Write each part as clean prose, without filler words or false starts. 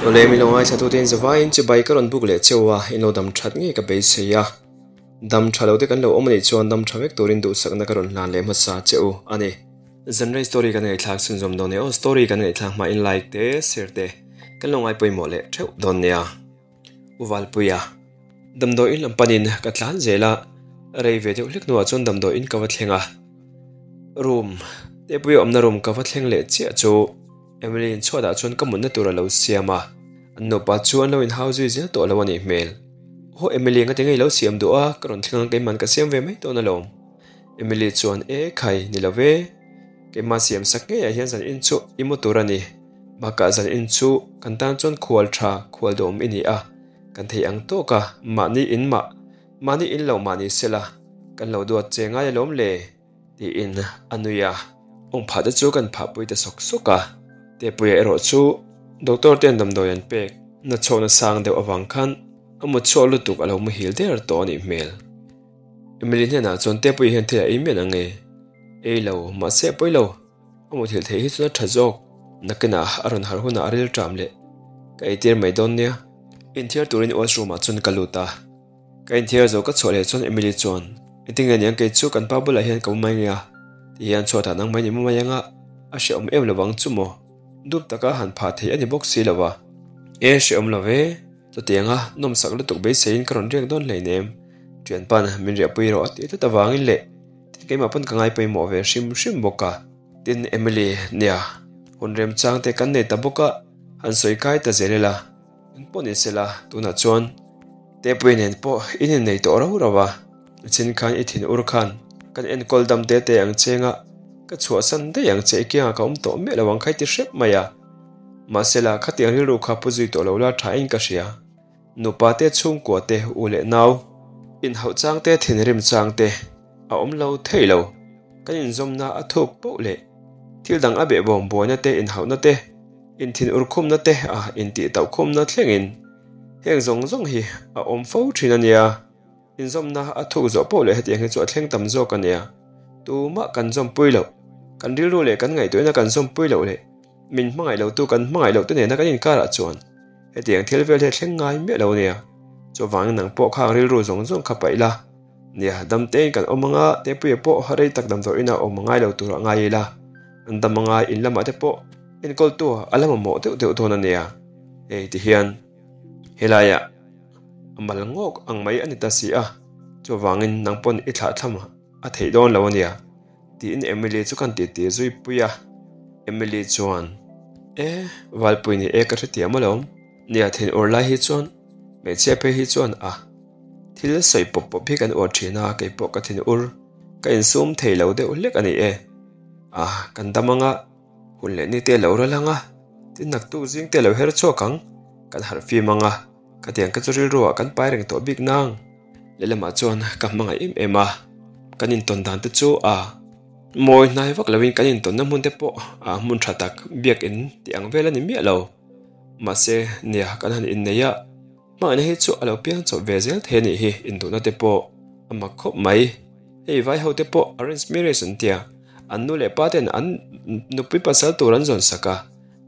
Awle mi lo ngaithla tute in zavaiin chibai ka rawn buk leh cheu a, in lo dam that ngei ka beisei a. Dam tha lo te kan lo awm anih chuan dam tha vek turin duhsakna ka rawn hlan leh hmasa che u a ni. Zanrei story kan ngaihthlak chhunzawm dawn e aw, story kan ngaihthlak hma in like te share te kan lo ngai pawimawh leh theuh dawn nia. U Valpuia, Damdawiin lam panin ka tlan zel a, rei ve deuh hlek hnuah chuan damdawiin ka va thleng a. Room, Tepuia awmna room ka va thleng leh chiah chu Emily in chhuatah chuan ka mutna tur a lo siam a, an nupa chu an lo inhau zui zel tawh lo a nih hmel. Aw Emily ngati nge i lo siam duh a, ka rawn thleng ang keiman ka siam ve mai dawn alawm. Emily chuan e khai ni lo ve, keimah siam sak ngeiah hian zan in chu i mu tur a ni. Bakah zan in chu kan tan chuan khual tha khual dawm i ni a, kan thei ang tawk a, mahni in mah, mahni in lo mah ni sela, kan lo duat che ngai alawm le. Tiin a nui a, awng phah te chu kan phah pui ta sawk sawk a. Tepuia erawh chu doctor ten damdawi an pek na chhawkna sang deuh avang khan a mut chhuak lutuk a lo muhil der tawh a nih hmel. Emily hnenah chuan Tepuia hian thil a ei mian ang e? Ei lo, mahse a pawi lo. A muthilh theih hi chuan a tha zawk. Nakinah a rawn harh hunah a ril ṭam leh ka eitir mai dawn nia. Inthiar turin washroom ah chuan ka lut a. Ka inthiar zo ka chhuah leh chuan Emily chuan, Engtin nge niang kei chu kan pa bulah hian ka mu mai nge a? Ti hian chhuatah nang mai ni mu mai anga a hrehawm em lo vang chu maw? Dup taka han phah theih a ni bawk si lo va. E hrehawm lo ve, chutianga nawmsak lutuk beiseiin ka rawn riak dawn hleinem. Ṭhianpa'n min riahpui rawh a tih tlat avangin leh tin keimah pawn ka ngai pawimawh ve hrim hrim bawk a. Tin Emily, nia, hun remchang te kan nei ta bawk a, han sawi kai ta zel ila. Eng pawh ni sela, tunah chuan Tepui nen pawh in innei tawh rau rau a, i chin khan i thin ur khan kan enkawl dam te te ang che nga, ka chhuahsan daih ang che i kiangah ka awm tawh miah lo ang kha i ti hrep mai a. Mahsela, khatiang rilru kha pu zui tawh lo la tha in ka hria. Nupa te chhungkua te u leh nau inhauh chang te thinrim chang te a awm lo thei lo. Kan inzawmna a thuk poh leh thil dang a behbawm buaina te inhauhna te, Inthin urkhumna te a intih tauhkhumna thlengin heng zawng zawng hi a awm fo thin a nia. Inzawmna a thuk zawh poh leh hetiang hi chu a thleng tam zawk a nia. Tumah kan zawmpui loh, kan rilru leh kan ngaihtuahna kan zawmpui loh leh min hmangaih lotu kan hmangaih loh te nena kan inkarah chuan hetiang thil vel hi a thleng ngai miah lo a nia. Chuvangin nang pawh khang rilru zawng zawng kha paih la nia, dam tein kan awm anga Tepuia pawh rei tak damdawiin a awm ngai lo turah ngai ila. An dam anga in lamah te pawh enkawltu a la mamawh deuh deuh dawn a nia. Hei ti hian helaiah a mal ngawk ang mai a ni ta si a, chuvangin nang pawn i thlah thlam a theih dawn lo a nia tiin Emily chu kan titi zui pui a. Emily chuan, E, Valpui ni e ka hrethiam alawm. Nia thin ur lai hi chuan hmeichhia phei hi chuan a thil sawi pawp pawp hi kan uar thin a, kei pawh ka thin ur ka insum thei lo deuh hlek a ni e. A, kan dam anga hun leh ni te lo ral anga tin naktuk zing te lo her chhuak ang, kan harh fim anga khatiang ka chu rilru ah kan pai reng tawh bik nang. Lehlamah chuan ka hmangaih em em a, kan intawn dan te chu a mawi hnai vak lovin kan intawnna hmun te pawh a hmun tha tak biak in tih ang vel a ni miah lo. Mahse, nia kan han innei a, hmangaihna hi chu a lo piang chawp ve zel thei a nih hi induhna te pawh a mak khawp mai. Hei vai ho te pawh arrange marriage an tia, an nu leh pa ten an nupui pasal tur an zawn sak a,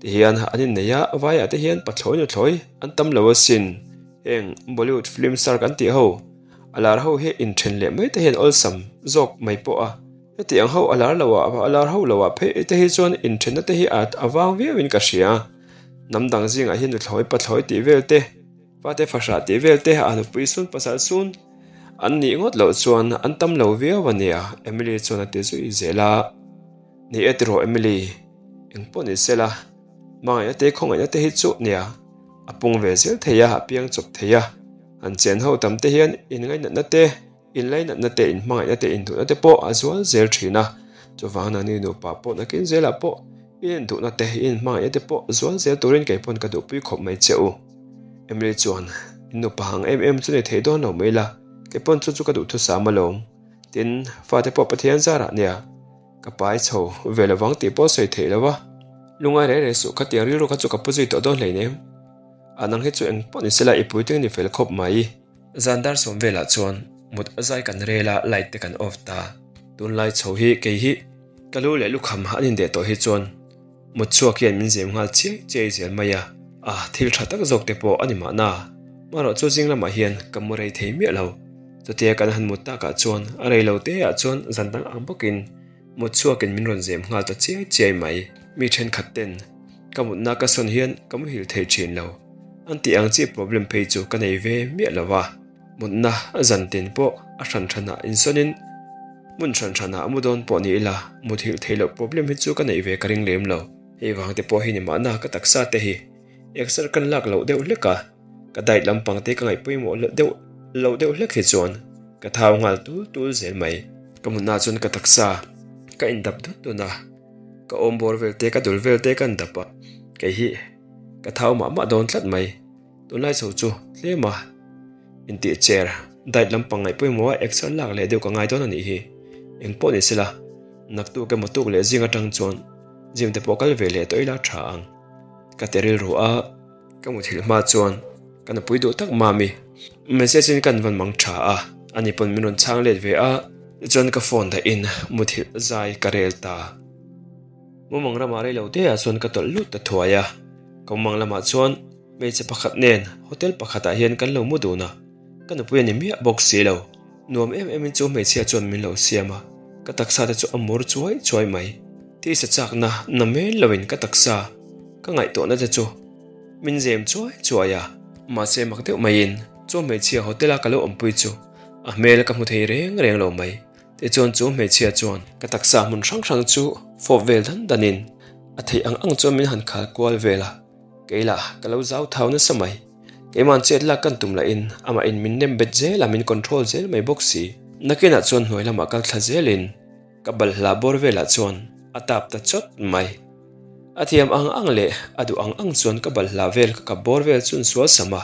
tihian an innei a, vaiah te hian pathlawi nuthlawi an tam lo asin. Heng Bollywood film star kan tih ho, a lar ho hi inthen leh mai te hian awlsam zawk mai pawh a. Heti ang ho a lar lo ah a lar ho lo ah phei te hi chuan inthenna te hi a vang viau in ka hria. Hnam dang zingah hian nuthlawi pathlawi tih vel te, fate fahrah tih vel te a nupui sun pasal sun an nih ngawt loh chuan an tam lo viau a nia Emily chuan a ti zui zel a. Ni e tiraw Emily, eng pawh ni sela hmangaihna te khawngaihna te hi chu nia a pung ve zel thei a, a piang chawp thei a, an chen ho tam te hian inngainatna te, Inlainatna te, inhmangaihna te, induhna te pawh a zual zel thin a. Chuvang nani nupa pawh nakin zelah pawh i induhna te, i inhmangaihna te pawh zual zel turin kei pawn ka duhpui khawp mai che u. Emily chuan, In nupa ang em em chu ni thei dawn lo mai la, kei pawn chu chu ka duhthusam alawm. Tin, fate pawh Pathian zarah nia, ka pai chho ve lovang tih pawh sawi theih lo va. Lungai reng reng suh, khatiang rilru kha chu ka pu zui tawh dawn hleinem. A nang hi chu eng pawh ni sela i puitling ni fel khawp mai. Zan dar sawm velah chuan mut a zai kan rel a, light te kan off ta. Tunlai chho hi kei hi ka lu leh lukham an indeh tawh hi chuan mut chhuak hian min zem nghal chiai chiai zel mai a. A, thil tha tak zawk te pawh a ni mahna. Marawh chu zing lamah hian ka mu rei thei miah lo. Chutia kan han mut takah chuan a rei lo te ah chuan zan dang ang bawkin mut chhuakin min rawn zem nghal ta chiai chiai mai. Mi thenkhat ten ka mutna ka sawn hian ka muhil thei thin lo. An tih ang chi problem phei chu ka nei ve miah lo a. Mutna zan tin pawh a hran hranah insawnin hmun hran hranah a mu dawn pawh ni ila muthilh theih loh problem hi chu ka neih ve ka ring lem lo. Hei vang te pawh hi ni mahna ka taksa te hi exer kan lak loh deuh hlek a, ka diet lampang te ka ngaih pawimawh deuh loh deuh hlek hi chuan ka thau nghal tul tul zel mai. Ka mutna chuan ka taksa ka indap dun dun a, ka awm bawr vel te ka dul vel te ka indap a, kei hi ka thau mah mah dawn tlat mai. Tunlai chho chu tlem a intih cher diet lampang ngaih pawimawh a exer lak leh deuh ka ngai dawn a nih hi. Eng pawh ni sela, naktuk emaw tuk leh zing atang chuan gym te pawh kal ve leh tawh ila tha ang. Ka ti rilru a, ka muthilh hma chuan ka nupui duh tak mami message in kan van mang tha a, ani pawn min rawn chhang let ve a, tichuan ka phone dah in muthilh zai ka rel ta. Mumang ramah rei lo te ah chuan ka tawlh lut ta thuai a, ka mumang lamah chuan Hmeichhe pakhat nen hotel pakhatah hian kan lo mu dun a, ka nupui a ni miah bawk si lo. Nuam em emin chu hmeichhia chuan min lo siam a, ka taksa te chu a mur chuai chuai mai. Tisa chakna na men loin ka taksa ka ngaihtuahna te chu min zem chuai chuai a. Mahse mak deuh maiin chu hmeichhia hotel a ka lo awmpui chu a hmel ka hmu thei reng reng lo mai. Tichuan chu hmeichhia chuan ka taksa hmun hrang hrang chu fawp vel dan danin a theih ang ang chuan min han khal kual vel a. Kei lah ka lo zau thau nasa mai. Keima'n chet lak kan tum lahin amah in min nem bet zel a, min control zel mai bawk si. Nakinah chuan hnuai lamah kal thla zelin ka balhla bawr velah chuan a tap ta chawt mai. A thiam ang ang leh a duh ang ang chuan ka balhla vel ka kap bawr vel chu an sual sam a,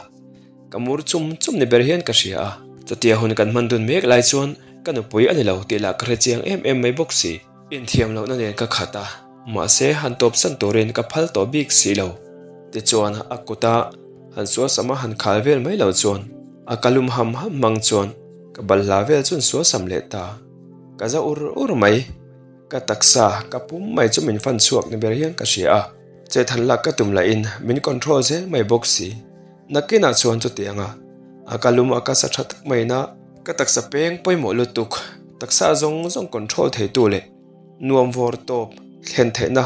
ka mur chum chum ni ber hian ka hria a. Chutia hun kan hman dun mek lai chuan ka nupui a ni lo tih lah ka hre chiang em em mai bawk si. Inthiam lohna nen ka khat a, mahse han tawpsan turin ka phal tawh bik si lo. Tichuan a kuta han sualsam a han khal vel mai lo chuan a ka lum ham ham hmang chuan ka balhla vel chu an sualsam leh ta. Ka za ur ur mai, ka taksa ka pum mai chu min fan chhuak ni ber hian ka hria a, chet han lak ka tum lahin min control zel mai bawk si. Nakinah chuan chutianga a ka lum a ka sa tha tak maina ka taksa peng pawimawh lutuk taksa zawng zawng control theitu leh nuam vawr tawp thlen theihna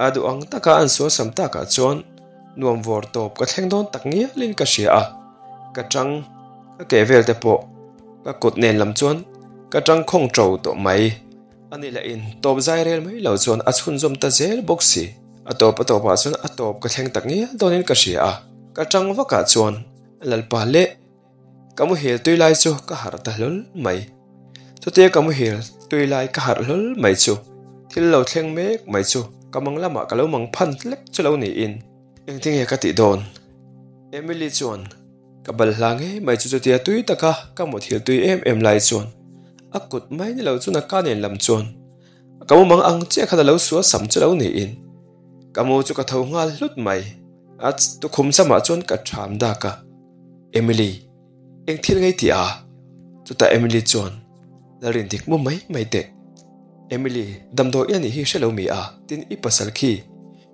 a duh ang taka an sual sam takah chuan nuam vawr tawp ka thleng dawn tak ngialin ka hria a, ka tang ka keh vel te pawh ka kut nen lam chuan ka tang khawng to tawh mai. Ani lah in tawp zai rel mai lo chuan a chhunzawm ta zel bawk si. A tawp a tawpah chuan a tawp ka thleng tak ngial dawnin ka hria a, ka tang vakah chuan Lalpa leh ka muhil tui lai chu ka harh ta hlawl mai. Chutia ka muhil tui lai ka harh hlawl mai chu thil lo thleng mek mai chu ka mang lamah ka lo mang phan hlek chu lo niin engtinge ka tih dawn? Emily chuan Ka balhla ngei mai chu chutia tui taka ka muthil tui em em lai chuan a kut mai ni lo chuan a ka nen lam chuan ka mumang ang chiah khan a lo sual sam chu lo niin ka mu chu ka tho nghal hlut mai a tukhum samah chuan ka ṭham dak a Emily eng thil ngei tih a chutah Emily chuan Lalrin dik mu mai mai teh Emily damdawi i anih hi hre lo mi a tin i pasal khi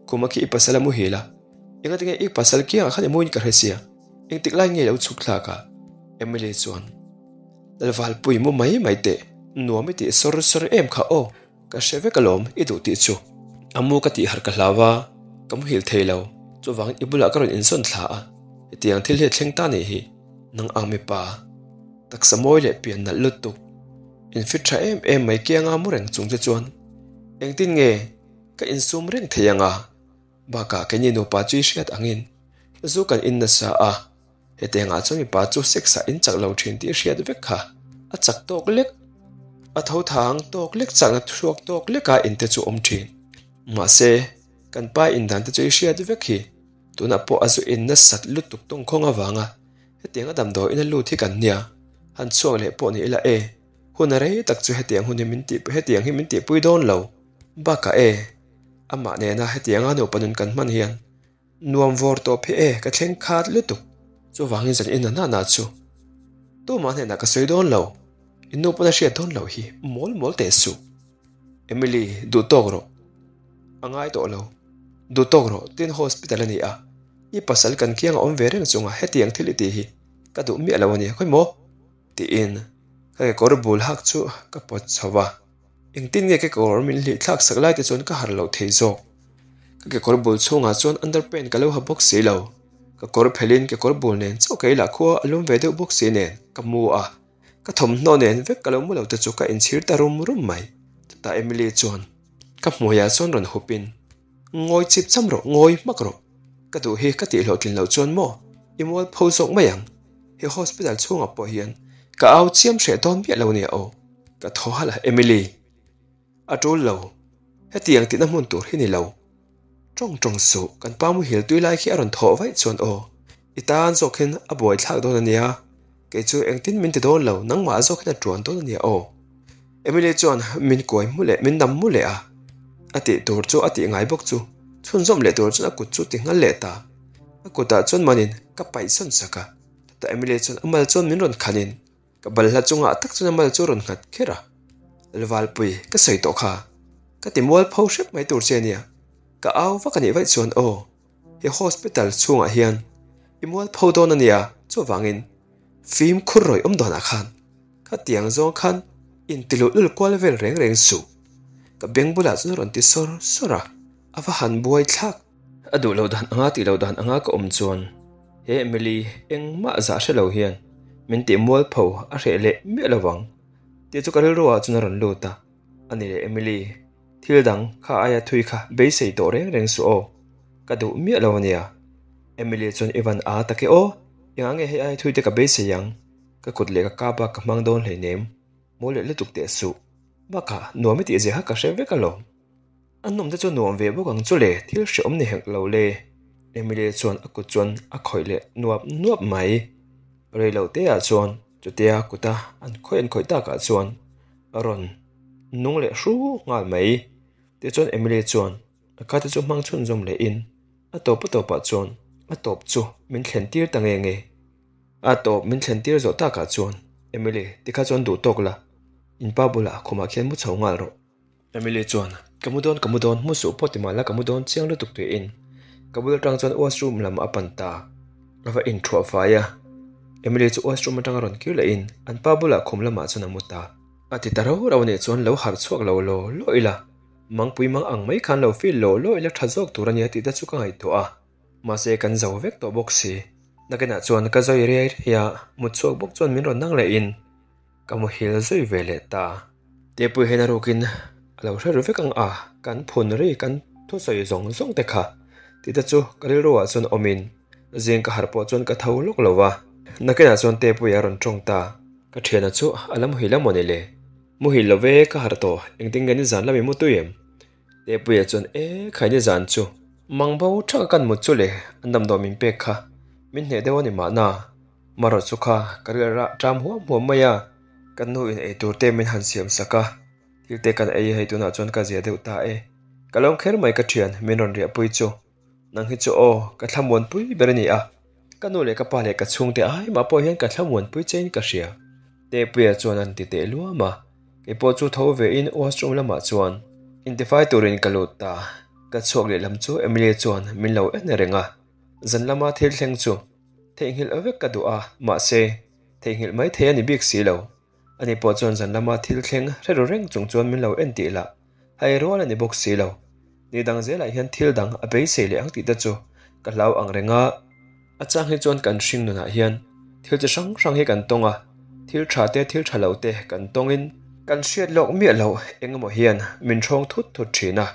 khuma khi i pasal a muhil a Enga tinge i pasal kiangah khan i muin ka hre sia, engtik lai nge lo chhuk thlak a? Emily chuan, Lalvalpui mu mai mai teh, nuam i tih sawr sawr em kha aw, ka hre vek alawm i duh tih chu. A mu ka tih harh ka hlau a, ka muhil thei lo, chuvangin i bulah ka rawn insawn thla a, hetiang thil hi a thleng ta nih hi, nang ang mipa, taksa mawi leh pian nalh lutuk, infit tha em em mai kianga mu reng chung che chuan engtin nge ka insum reng thei ang a? Bakah keini nupa chu i hriat angin zu kan in nasa a, hetiangah chuan mipa chu sex ah in chak lo thin tih i hriat vek kha. A chak tawk lek, a tho thang tawk lek chakna thuak tawk leka in te chu awm thin. Mahse, kan pa in dan te chu i hriat vek hi. Tunah pawh a zu in nasat lutuk tawngkhawng avanga hetianga damdawi ina lut hi kan nia, han chhuak leh pawh ni ila e, hun a rei tak chu hetiang hun hi min tih hetiang hi min tihpui dawn lo. Bakah e. Amah nena hetianga nupa nun kan hman hian nuam vawr tawp hi e ka thleng khat lutuk. Chuvangin zan in a na chu tumah hnenah ka sawi dawn lo, in nu pawn a hriat dawn loh hi mawl mawl teh suh. Emily, duh tawk rawh. A ngai tawh lo. Duh tawk rawh, tin hospital a ni a. I pasal kan kianga awm ve reng chunga hetiang thil i tih hi ka duh miah lo a nia khawi maw? Tiin ka kekawr bul hak chu ka pawt chho va. Engtin nge kekawr min hlih thlak sak lai te chuan ka harh loh thei zawk. Ka kekawr bul chhungah chuan underpant ka lo ha bawk si lo. Ka kawr phelhin kekawr bul nen chauh ka ilah khua a lum ve deuh bawk si nen ka mu a. Ka thawmhnaw nen vek ka lo mu lo te chu ka inchhir ta rum rum mai. Chutah Emily chuan ka hmuiah chuan rawn hupin, Ngawi chip cham rawh, ngawi hmak rawh. Ka duh hi ka tih hlawhtlin loh chuan maw i mual pho zawk mai ang. He hospital chhungah pawh hian ka au chiam hreh dawn miah lo nia aw. Ka thaw halh a, Emily. A tul lo. Hetiang tihna hmun tur hi ni lo. Tawng tawng suh, kan pa muhil tui lai khi a rawn thawh vaih chuan aw. I tan zawk hian a buai thlak dawn a nia. Kei chu engtin min ti dawn lo, nangmah zawk hian a tuan dawn a nia aw. Emily chuan min kuai mu leh min dam mu leh a. A tih tur chu a tih ngai bawk chu chhunzawm leh tur chuan a kut chu ti nghal leh ta. A kutah chuan manin ka paih sawn sak a. Chutah Emily chuan a mal chuan min rawn khanin Ka balhla chungah tak chuan a mal chu a rawn nghat kher a, Lalvalpui, ka sawi tawh kha. Ka ti mual pho hrep mai tur che ania. Ka au vak a nih vaih chuan aw, he hospital chhungah hian i mual pho dawn ania, chuvangin fimkhur rawih awm dawnah khan khatiang zawng khan intiluh lul kual vel reng reng suh. Ka beng bulah chuan a rawn ti sawr sawr a, a va han buai thlak. A duh loh dan anga tih loh dan anga ka awm chuan he Emily engmah zah hre lo hian min tih mualpho a hreh leh miah lo vang tih chu ka rilru ah chuan a rawn lut a, ani leh Emily thil dang kha aia thui kha beisei tawh reng reng suh aw, ka duh miah lo ania. Emily chuan Ivan a tak e aw, engah nge hei aia thui te ka beisei ang, ka kut leh ka kap a ka hmang dawn hleinem, mawl leh lutuk teh suh, bakah nuam i tih zia kha ka hre vek alawm. A nawm te chu nuam ve bawk ang chu le, thil hreawm ni hek lo le. Emily chuan a kut chuan a khawih leh nuap nuap mai. Rei lo te ah chuan chutia kuta an khawih an khawih takah chuan a rawn nung leh hru nghal mai. Tichuan Emily chuan a ka te chu hmang chhunzawm leh in a tawp a tawpah chuan a tawp chu min thlen tir ta nge nge. A tawp min thlen tir zawh takah chuan Emily tikha chuan duh tawk la, in pa bulah khumah khian mu chho nghal rawh. Emily chuan, Ka mu dawn, ka mu dawn, mu suh pawh ti mahla ka mu dawn chiang lutuk tiin ka bul atang chuan washroom lam a pan ta. A va inthuah fai a, Emily chu washroom atanga rawn kir lehin an pa bulah khum lamah chuan a mu ta. A ti ta rau rau nih chuan lo harh chhuak lo law law ila, mangpui mang ang mai khan lo feel law law ila tha zawk tur ania tih te chu ka ngaihtuah a. Mahse kan zo vek tawh bawk si. Nakinah chuan ka zawi riai riai a, mut chhuak bawk chuan min rawn nang lehin Ka muhil zui ve leh ta. Tepui hian a rukin a lo hre ru vek ang a, kan phun ri kan thusawi zawng zawng te kha tih te chu ka rilru ah chuan awmin zing ka harh pawh chuan ka tho lawk lo va. Nakinah chuan Tepui a rawn tawng ta. Ka thiana chu a la muhil a mawni le? Muhil lo ve, ka harh tawh, engtin nge nizan lam i mu tui em? Tepuia chuan e khai nizan chu mang bo thak a kan mut chu le, an damdawi min pek kha min hneh deuh a ni mahna. Marawh chu kha ka rilrah ṭam huam huam mai a, kan nu in eitur te min han siam sak a, thil te kan ei hei tunah chuan ka zia deuh ta e. Ka lawm kher mai ka ṭhian min rawn riahpui chu. Nang hi chu aw, ka thlamuanpui ber a ni a, ka nu leh ka pa leh ka chhungte ai mah pawh hian ka thlamuanpui chein ka hria. Tepuia chuan an ti teh luam a, kei pawh chu tho ve in washroom lamah chuan intifai turin ka lut ta. Ka chhuak lehlam chu Emily chuan min lo en reng a, zan lama thil thleng chu Theihnghilh vek ka duh a, mahse, theihnghilh mai thei a ni bik si lo. Ani pawh chuan zan lama thil thleng hre ru reng chung chuan min lo en tih lah hai rual a ni bawk si lo. Ni dang zelah hian thil dang a beisei leh ang tih te chu ka hlau ang reng a. A chang hi chuan kan hring nunah hian thil chi hrang hrang hi kan tawng a, thil tha te thil tha lo te kan tawngin kan hriat lawk miah loh eng emaw hian min hrawng thut thut thin a,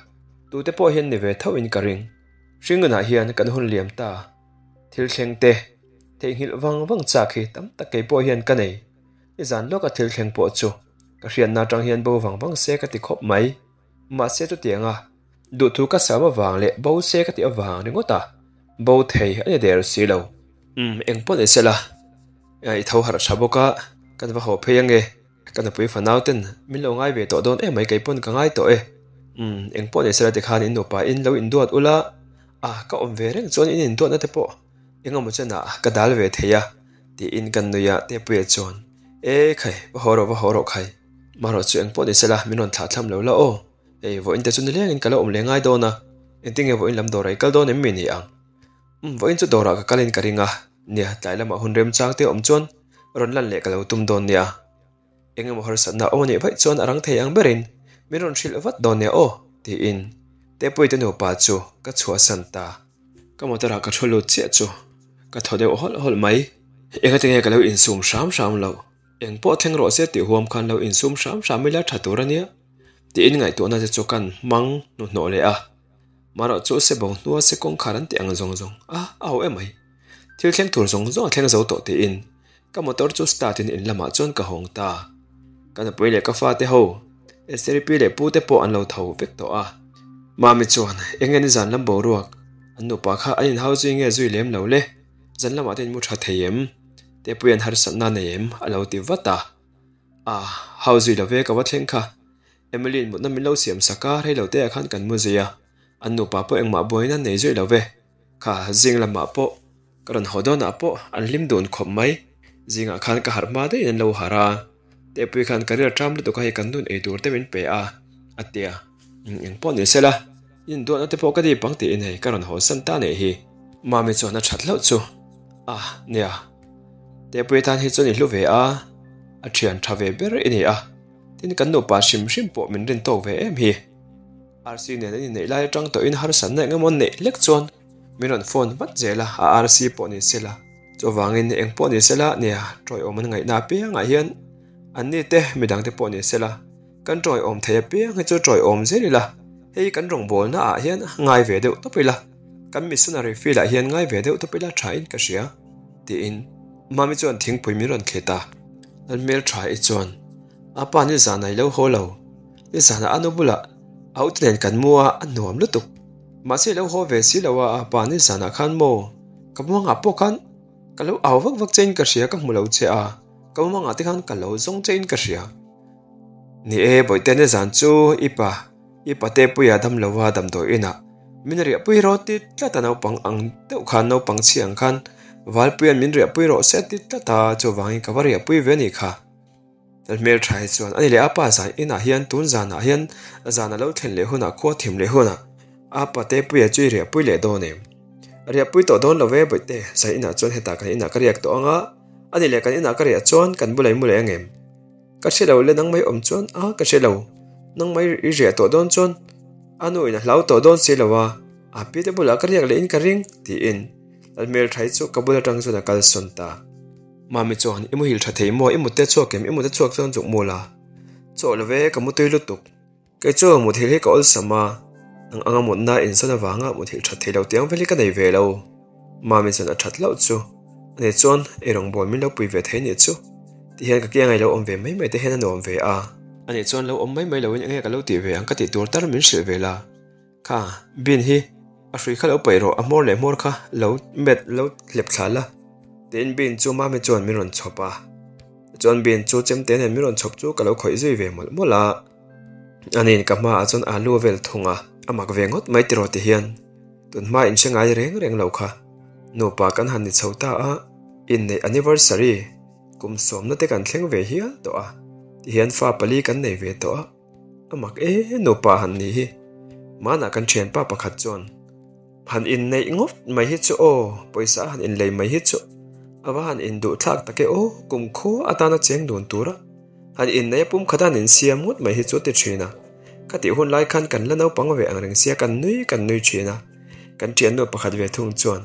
tute pawh hian ni ve tho in ka ring. Hring nunah hian kan hun liam ta. Thil thleng te, theihnghilh vang vang chak hi tam tak kei pawh hian ka nei. I zan lawka thil thleng pawh chu ka hriatna atang hian bo vang vang se ka ti khawp mai. Mahse chutianga duhthu ka sam avang leh bo se ka tih avang ringawt a, bo thei a ni der si lo. Umm, eng pawh ni sela, i tho harh tha bawk a, kan va haw phei ange. Ka nupui fanau ten min lo ngai ve tawh dawn em mai kei pawn ka ngai tawh e. Umm, eng pawh ni sela tikhan in nupa in lo induat ula, a ka awm ve reng chuan in induatna te pawh eng emaw chenah ka dal ve thei a tiin kan nui a Tepuia chuan E khai, va haw rawh va haw rawh khai, marawh chu eng pawh ni sela min rawn thlah thlam lo la aw, hei vawiin te chu nilengin ka lo awm leh ngai dawn a, engtinge vawiin lam dawr ah i kal dawn em mi ni ang? Umm vawiin chu dawrah ka kalin ka ring a, nia tlai lamah hun remchang te awm chuan rawn lan leh ka lo tum dawn nia. Eng emaw harsatna awm a nih vaih chuan a rang thei ang berin min rawn hrilh vat dawn nia aw, tiin Tepuite nupa chu ka chhuahsan ta. Ka motor ah ka thu lut chiah chu ka thaw deuh hawlh hawlh mai. Engati nge ka lo insum hram hram loh? Eng pawh thleng rawh se tih huam khan lo insum hram hram ila tha tur a nia, tiin ngaihtuahna te chu kan hmang hnuhnawh leh a. Marawh chu se bo hnua se kawngkhar an tih ang zawng zawng a, a ho emai. Thil thleng tur zawng zawng a thleng zo tawh tiin ka motor chu start in in lamah chuan ka hawng ta. Ka nupui leh ka fate ho, Esther-i pi leh pu te pawh an lo tho vek tawh a. Mami chuan eng nge nizan lam boruak an nupa kha an inhau zui nge zui lem lo le, zan lamah te in mu tha thei em? Tepui an harsatna nei em? a lo ti vat a. A, hau zui lo ve ka va thleng kha. Emily-in mutna min lo siam sak a, rei lo te ah khan kan mu zui a, an nupa pawh engmah buaina an nei zui lo ve. Kha zing lamah pawh ka rawn haw dawnah pawh an hlim dun khawp mai. Zingah khan ka harh hma daihin an lo harh a, Tepui khan ka rial ṭam lutuk a hei kan nun ei tur te min pe a, a ti a. Eng pawh ni sela, induahna te pawh ka dip ang tiin hei ka rawn haw san ta nih hi. Mami chuan a ṭhat hlauh chu a, nia, Tepui tan hi chuan i hlu ve a, a ṭhian ṭha ve ber i ni a. Tin, kan nupa hrim hrim pawh min rin tawk ve em hi. RC nen an inneih lai atang tawhin harsatna eng emaw neih lek chuan min rawn phone vat zel a, a RC pawh ni sela. Chuvangin eng pawh ni sela nia tawiawm an ngaihna apiangah hian anni te midang te pawh ni sela kan tawiawm thei apiang hi chu tawiawm zel ila, hei kan rawngbawlna ah hian ngai ve deuh tawp ila, kan missionary field ah hian ngai ve deuh tawp ila tha in ka hria tiin Mami chuan thingpui min rawn thlit a. An hmeltha i chuan a pa nizan a i lo haw lo, nizan ah a nu bulah a ute nen kan mu a, a nuam lutuk. Mahse i lo haw ve si lo a, a pa nizan ah khan maw ka mumangah pawh khan ka lo au vak vak che in ka hria ka hmu lo che a, ka mumangah te khan ka lo zawng che in ka hria. Ni e bawihte nizan chu i pa i pate puia dam lo a damdawi inah min riahpui rawh ti tlat a naupang ang deuh khan naupang chhi ang khan Valpuia'n min riahpui rawh se ti tlat a, chuvangin ka va riahpui ve a nih kha. Lal hmeltha hi chuan ani leh a pa zan inah hian tun zanah hian zan a lo thlen leh hunah khua thim leh hunah a pate puia chu i riahpui leh dawn em? Riahpui tawh dawn lo ve bawihte, zan inah chuan hetah kan inah ka riak tawh ang a, ani leh kan inah ka riah chuan kan bula i mu leh ang em? Ka hre lo le nang mai awm chuan a ka hre lo, nang mai i riah tawh dawn chuan a nu in a hlau tawh dawn si lo a, a pi te bulah ka riak leh in ka ring tiin Lal hmeltha hi chu ka bul atang chuan a kal sawn ta. Mami chuan i muhil tha thei maw i mut te chhuak em i mut te chhuak chuan zuk mu la chaw lo ve ka mutui lutuk. Kei chu muthilh hi ka awlsam a, nang anga mutna insawn avanga muthilh that thei lo tiang vel hi ka nei ve lo. Mami chuan a that hlauh chu a ni chuan ei rawngbawl min lo pui ve thei nih chu ti hian ka kianga i lo awm ve mai mai te hian a nuam ve a. A nih chuan lo awm mai mai loin enge ka lo tih ve ang ka tih tur tar min hrilh ve la. Kha bin hi a hrui kha lo paih rawh a hmawr leh hmawr kha lo met lo hlep thla la tiin bin chu mami chuan min rawn chhawp a. Tichuan bin chu chemte nen min rawn chhawp chu ka lo khawih zui ve mawlh mawlh a. Aniin ka hmaah chuan alu a vel thung a, a mak ve ngawt mai tiraw ti hian tun hma in hre ngai reng reng lo kha. Nupa kan han ni chho ta a, inneih anniversary kum sawmna te kan thleng ve hial tawh a, ti hian fa pali kan nei ve tawh a, a mak e nupa han ni hi. Hmanah kan thianpa pakhat chuan han inneih ngawt mai hi chu aw, pawisa a han inlei mai hi chu a va han induh thlak tak e aw, kumkhua atana cheng dun tura Han inneih a pum khat a han insiam ngawt mai hi chu a ti thin a. Ka tih hun lai khan kan la naupang ve ang reng sia kan nui kan nui thin a. Kan thiannu pakhat ve thung chuan,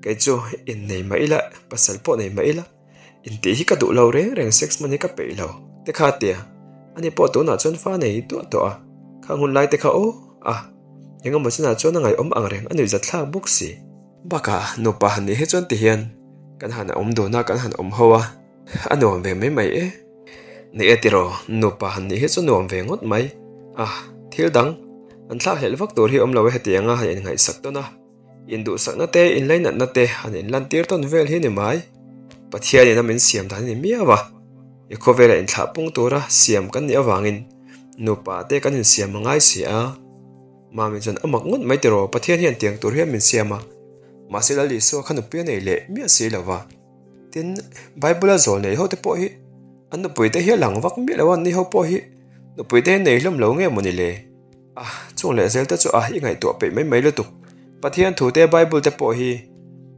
Kei chu innei mah ila, pasal pawh nei mah ila, intih hi ka duh lo reng reng sex hman hi ka peih lo te kha a ti a. Ani pawh tunah chuan fa nei duah tawh a. Khang hun lai te kha aw a, engemaw chinah chuan a ngaihawm ang reng a nuihzat thlak bawk si. Bakah nupa han nih hi chuan ti hian kan han awm dun a, kan han awm ho a. A nuam ve mai mai e. Ni e tiraw, nupa han nih hi chu nuam ve ngawt mai. A, thil dang, an thlak hlelh vak tur hi awm lo e hetiang a han inngaihsak tawn a. Induhsakna te, inlainatna te han inlantir tawn vel hi ni mai. Pathianin a min siam dan a ni miau a. I khawvela inthlah pung tura siam kan nih avangin nupa te kan insiam a ngai si a. Mami chuan a mak ngawt mai tiraw, Pathian hian tiang tur hian min siam a. Mahse Lal Isua kha nupui a nei leh miah si lo va. Tin, Bible-a zawl nei ho te pawh hi an nupui te hi a lang vak miah lo a, ni ho pawh hi nupui te hi nei hlawm lo nge maw ni le? A, chung leh zel te chu a i ngaihtuah peih mai mai lutuk. Pathian thu te Bible te pawh hi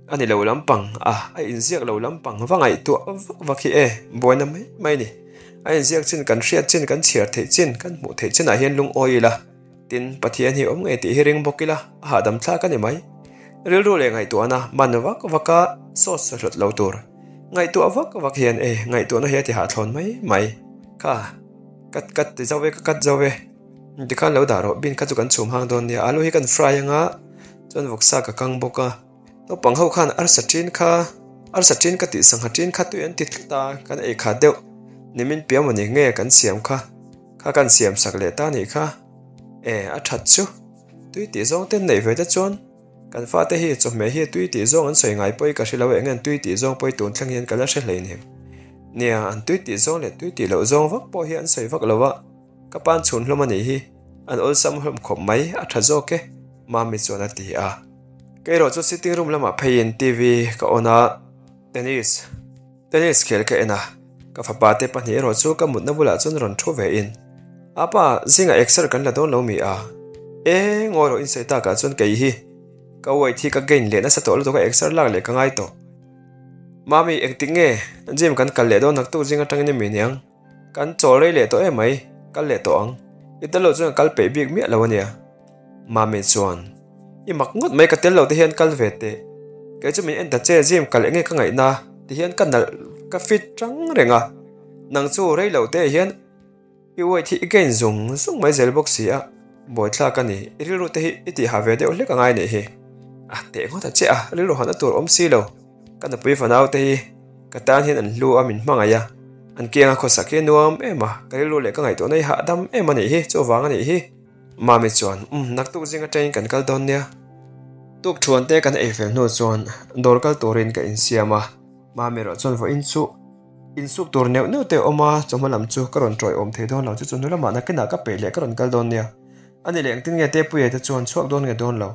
A ni lo lampang a, a inziak lo lampang va ngaihtuah vak vak hi e, buaina mai mai ni. A inziak chin kan hriat chin, kan chhiar theih chin, kan hmuh theih chinah hian lungawi ila, tin, Pathian hi awm ngei tih hi ring bawk ila, a hahdam thlak a ni mai. Rilru leh ngaihtuahna man vak vaka sawt sahlawt lo tur. Ngaihtuah vak vak hian e, ngaihtuahna hi a ti hahthlawn mai mai. Kha, ka kat ti zo e, ka kat zo e. Tikhan lo dah rawh, bean kha chu kan chhum hang dawn nia, alu hi kan fry anga chuan vawksa ka kang bawk a. Naupang ho khan arsa ṭin kha, arsa ṭin ka tih sangha ṭin kha tui an ti tlat a, kan ei khat deuh. Nimin piah mawni nge kan siam kha, kha kan siam sak leh ta nih kha. E, a ṭhat chu. Tui tih zawng te neih ve te chuan kan fate hi chawhmeh hi tui tih zawng an sawi ngai pawh i ka hre lo eng nge tui tih zawng pawh i tun thleng hian ka la hre hleinem. Nia, an tui tih zawng leh tui tih loh zawng vak pawh hi an sawi vak lo a. Ka pan chhun hlawm a nih hi, an awlsam hlawm khawp mai, a tha zawk e, Mami chuan a ti a. Kei erawh chu sitting room lamah pheiin TV ka on a, tennis tennis khel ka en a, ka fapa te pahnih erawh chu ka mutna bulah chuan rawn thu ve in, Apa, zingah exer kan la dawn lo mi a? E, ngawi rawh insawi takah chuan kei hi ka weight hi ka gain leh nasa tawh lutuk a exer lak leh ka ngai tawh. Mami, engtik nge gym kan kal leh dawn naktuk zing atangin emi niang? Kan chawl rei leh tawh em mai, kal leh tawh ang. I tel lo chuan ka kal peih bik miah lo a nia. Mami chuan, I mak ngawt mai ka tel lo te hian kal ve teh. Kei chu min en ta che gym kal enge ka ngaihna ti hian ka nalh ka fit tang reng a. Nang chu rei lo te hian i weight hi i gain zung zung mai zel bawk si a, buaithlak a ni. I rilru te hi i tihah ve deuh hlek a ngai nih hi. A teh ngawt a che a, rilru hana tur awm si lo. Ka nupui fanau te hi ka tan hian an hlu a min hmangaih a, an kianga khawsak hi a nuam em a, ka rilru leh ka ngaihtuahna hi hahdam em a nih hi, chuvang a nih hi. Mami chuan, Umm, naktuk zing atangin kan kal dawn nia. Tuk thuan te kan ei fel hnu chuan dawr kal turin ka insiam a, Mami erawh chuan vawiin chu insuk tur neuh neuh te a awm a, chawhma lam chu ka rawn tawiawm thei dawn lo, chu chu hnu lamah nakinah ka peih leh ka rawn kal dawn nia. A ni leh engtin nge Tepuia te chuan chhuak dawn nge dawn lo?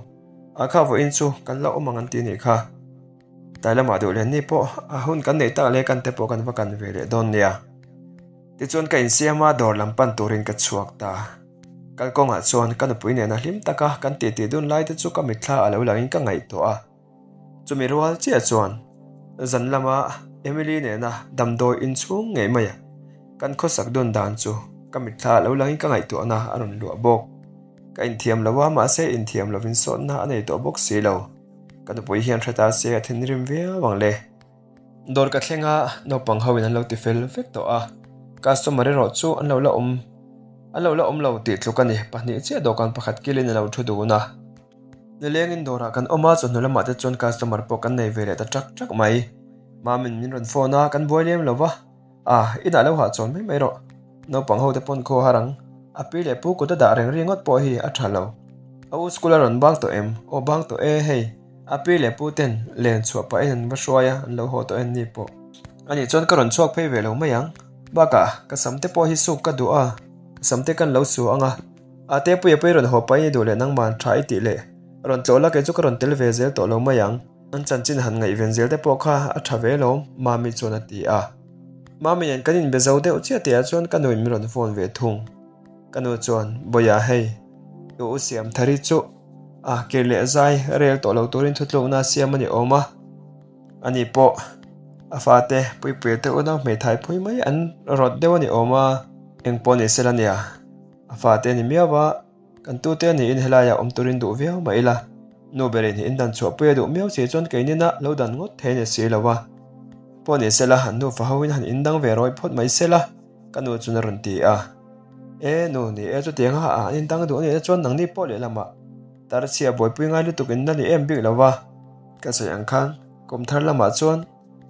A kha vawiin chu kan la awm ang an ti a nih kha. Tlai lamah duh len ni pawh a hun kan neih tak leh kan te pawh kan va kan ve leh dawn nia. Tichuan ka insiam a, dawr lam pan turin ka chhuak ta. Kalkawngah chuan ka nupui nena hlim taka kan titi dun lai te chu ka mitthla a lo langin ka ngaihtuah a. Chumi rual chiah chuan zan lama Emily nena damdawi inchhung ngei maia kan khawsak dun dan chu ka mitthla a lo langin ka ngaihtuahna a rawn luah bawk. Ka inthiam lo a, mahse inthiam lovin sawtna a nei tawh bawk si lo. Ka nupui hian hre ta se a thinrim viau ang le. Dawr ka thleng a, naupang ho in an lo ti fel vek tawh a, customer erawh chu an lo la awm an lo la awm lo tih tluk a ni. Pahnih chiah dawhkan pakhat kilin a lo thu dun a. Nilengin dawrah kan awm a, chawhnu lamah te chuan customer pawh kan nei ve leh ta ṭak ṭak mai. Mamin min rawn phone a, kan buai lem lo va. A, inah lo hahchawn mai mai rawh. Naupang ho te pawn khaw har ang. A pi leh pu kut a dah reng ringawt pawh hi a tha lo. A u school a rawn bang tawh em? Aw bang tawh e, hei. A pi leh pu ten len chhuah pahin an va hruai a, an lo haw tawh en ni pawh. Anih chuan ka rawn chhuak phei ve lo mai ang. Bakah, ka sam te pawh hi suk ka duh a, ka sam te kan lo su ang a. A te puia pawh i rawn haw pahin i duh leh nangman tha i tih leh rawn tlawh la kei chu ka rawn tel ve zel tawh lo mai ang. An chanchin han ngaihven zel te pawh kha a tha ve lawm, Mami chuan a ti a. Mami nen kan inbe zo deuh chiah tihah chuan ka nuin min rawn phone ve thung. Ka nu chuan, Bawia hei, i u siam thari chu a kir leh zai rel tawh lo turin thutlukna a siam a ni awm a. Ani pawh a fate Puipuia te unau hmeithai phui mai an rawt deuh a ni awm a. Engpawh ni sela nia, a fate a ni miau a. Kan tute a niin helaiah awm turin duh viau mah ila, nu berin in dan chhuahpui a duh miau si chuan keinina lo dan ngawt thei a ni si lo a. Pawh ni sela, an nufa hoin han indang ve rawi phawt mai sela, ka nu chuan a rawn ti a. E, nu ni e, chutiang a an indang duh a nihna chuan nangni pawh lehlamah tarchhia buaipui ngai lutuk in la ni em bik lo va. Ka sawi ang khan kum thar lamah chuan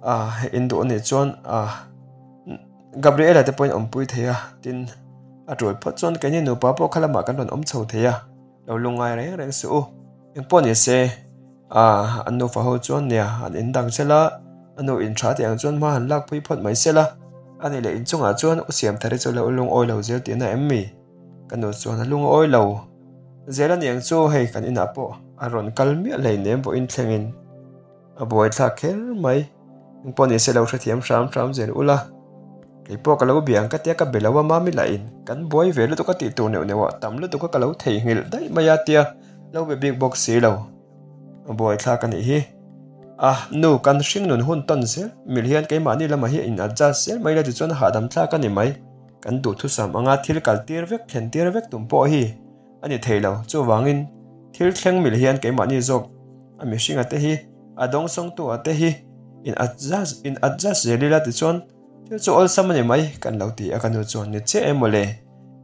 a in duh a nih chuan a. Gabriela te pawhin awmpui thei a, tin, a tul phawt chuan keini nupa pawh kha lamah kan rawn awm chho thei a, lo lungngai reng reng suh u. Engpawh ni se, ah, an nufa ho chuan nia, an in dang sel a, a nu in tha tih ang chuan hma han lak pui phawt mai sel a, ani leh inchungah chuan u Siamthari chu lo lungawi lo zel tihna em mi? Ka nu chuan a lungawi lo zel a niang chu hei kan inah pawh a rawn kal miah hleinem vawiin thlengin. A buaithlak kher mai. Engpawh ni se lo hrethiam hram hram zel ula. Kei pawh ka lo bia ang ka tia ka be lo a mami lah in kan buai ve lutuk a tih tur neuh neuh ah tam lutuk a ka lo theihnghilh daih mai a tia lo be bik bawk si lo. A buaithlak a nih hi. A, nu, kan hring nun hun tawn zel mil hian keimahni lamah hi in adjust zel mai la tichuan hahdam thlak a ni mai. Kan duhthusam anga thil kal tir vek thlen tir vek tum pawh hi a ni thei lo. Chuvangin thil thleng mil hian keimahni zawk a mihringa te hi a dawngsawngtu a te hi in adjust in adjust zel ila tichuan thil chu awlsam a ni mai kan lo ti a ka nu chuan ni chiah em mawle.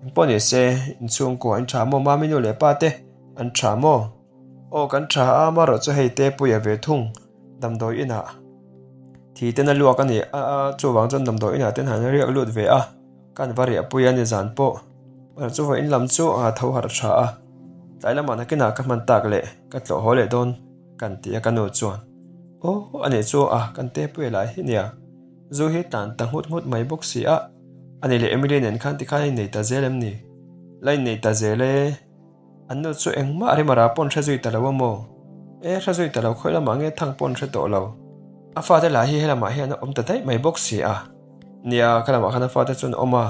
Engpawh ni se inchhungkua in tha maw mami nu leh pa te an tha maw? Aw kan tha a amaherawh chu hei te puia ve thung damdawi inah thi ten a luak a ni a chuvang chuan damdawi inah ten han riak lut ve a kan va riah pui a ni zan pawh chuvang in lam chu a tho harh tha a tlai lamah nakinah ka hman tak leh ka tlawh haw leh dawn kan ti a ka nu chuan aw a nih chu a kan te puia lai hi nia zu hi tlan ta nghut nghut mai bawk si a a ni leh Emily nen khan tikhan a innei ta zel em ni la innei ta zel e. An nu chu engmah rimara pawn hre zui ta lo a maw? E, hre zui ta lo khawi lamah nge thang pawn hre tawh lo. A fate lah hi helamah hian a awm ta daih mai bawk si a. Nia, kha lamah khan a fate chuan awm a,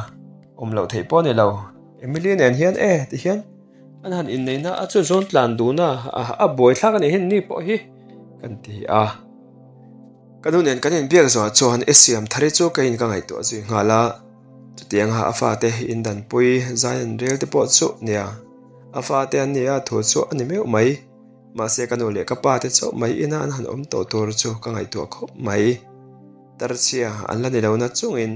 awm loh theih pawh a ni lo. Emily nen hian e, ti hian an han inneihna a chu zawn tlan dun a, a buai thlak a nih hi ni pawh hi kan ti a. Ka nu nen kan inbiak zawhah chuan e siam thar hi chu keiin ka ngaihtuah zui nghal a. Chutianga a fate indanpui zai an rel te pawh chu nia, a fate an nia thu chu a ni meuh mai. Mahse ka nu leh ka pa te chauh mai ina an han awm tawh tur chu ka ngaihtuah khawp mai. Tarchhia an la ni lo na chungin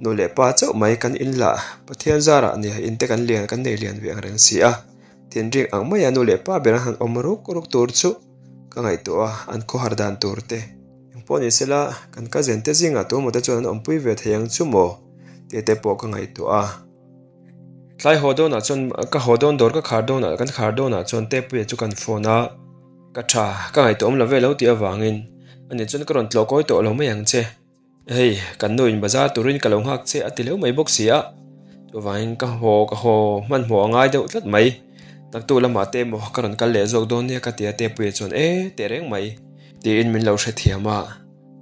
nu leh pa chauh mai kan inlah Pathian zarah nia in te kan lian kan nei lian ve ang reng si a, thinrim ang maia nu leh pa ber an han awm ruk ruk tur chu ka ngaihtuah a, an khawhar dan tur te. Engpawh ni sela, kan cousin te zingah tuemaw te chuan an awmpui ve thei ang chu maw? tih te pawh ka ngaihtuah a. Tlai haw dawnah chuan ka haw dawn dawr ka khar dawnah kan khar dawnah chuan Tepuia chu kan phone a, ka tha ka ngaihtuah awm lo ve lo tih avangin ani chuan ka rawn tlawh kawi tawh lo mai ang che. Hei, kan nu in bazar turin ka lo nghak che a ti leu mai bawk si a, chuvangin ka haw ka haw hmanhmawh a ngai deuh tlat mai. Naktu lamah te emaw ka rawn kal leh zawk dawn nia ka ti a Tepuia chuan e teh reng mai. Tiin min lo hrethiam a,